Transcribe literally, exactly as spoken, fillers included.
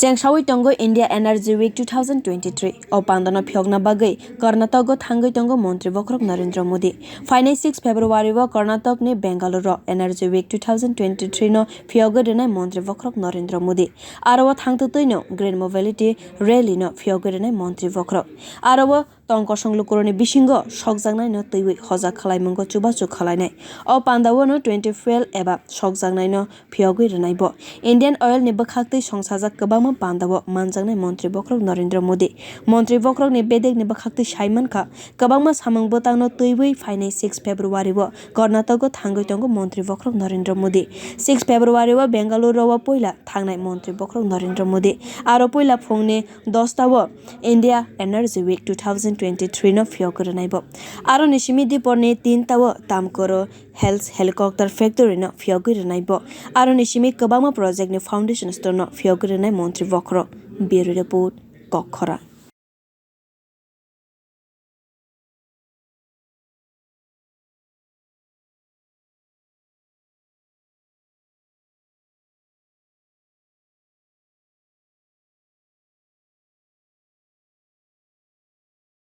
Chengsawi tongo India Energy Week two thousand twenty-three. O pandano phiyokna bagwi Karnatako thangwi tongo Montri Bokhorok Narendra Modi. Phainai six February o Karnatakni Bangalore o Energy Week two thousand twenty-three no phiyogwi rwnai Montri Bokhorok Narendra Modi. Aro o thangtwtwino Green Mobility Rally no phiyogwi rwnai Montri Bokhorok. Aro o tong kosong lukurokni bisingo sokjaknaino twiwi hojak khlaimungo chubachu khlainai. O pandao no twenty fuel eba sokjaknaino phiyogwi rwnai bo. Indian Oil ni bwkhaktwi songsajak kwbangma pandao manjaknai Montri Bokhorok Narendra Modi. Montri Bokhorokni bedekni bwkhaktwi saimankha, kwbangma samung bwtangno twiwi phainai six February o Karnatako thangwi tongo Montri Bokhorok Narendra Modi. Six February o Bengaluru o puila thangnai Montri Bokhorok Narendra Modi. Aro puila phungni dosta o India Energy Week two thousand twenty-three no phiyogwi rwnai bo. Aroni simi diporni tinta o Tamkoro Health Helicopter Factory no phiyogwi rwnai bo. Aroni simi kwbangma project ni foundation stone no phiyogwi rwnai Montri Bokhorok. Bureau Report, Kokkhora.